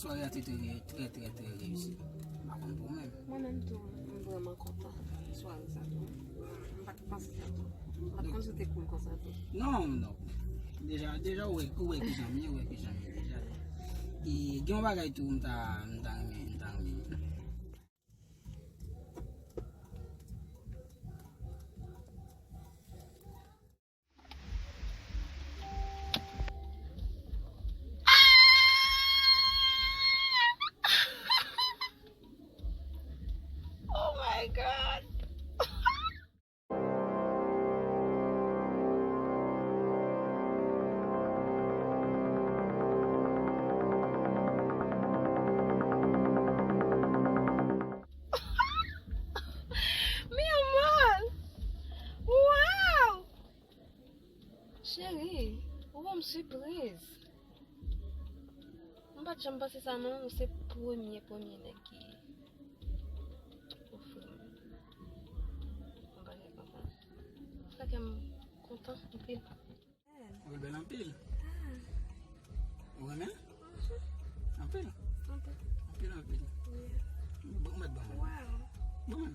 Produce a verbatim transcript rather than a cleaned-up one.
Sware a te trè, trè, trè, trè reyisi. M pa konn pou ou menm. Mwen menm tou, m vrèman kontan sware sa tou. M pa t panse sa tou. M pa t konn si w te koul konsa tou. Non, non. Deja, deja ou wè, ou wè kijan m ye, ou wè kijan m ye deja. E gen yon bagay tou m ta, m ta renmen, m ta renmen. Oh my God. Mi amor! Wow! Cheri, ou ban m sipriz. M pa t janm panse sa non, ou se premye, premye nèg ki ofri m yon bagay konsa. Sa fè m kontan anpil. Ou bèl anpil. Ou renmen? Anpil. Anpil, anpil. Bon, mèt ban mwen. Ban mwen.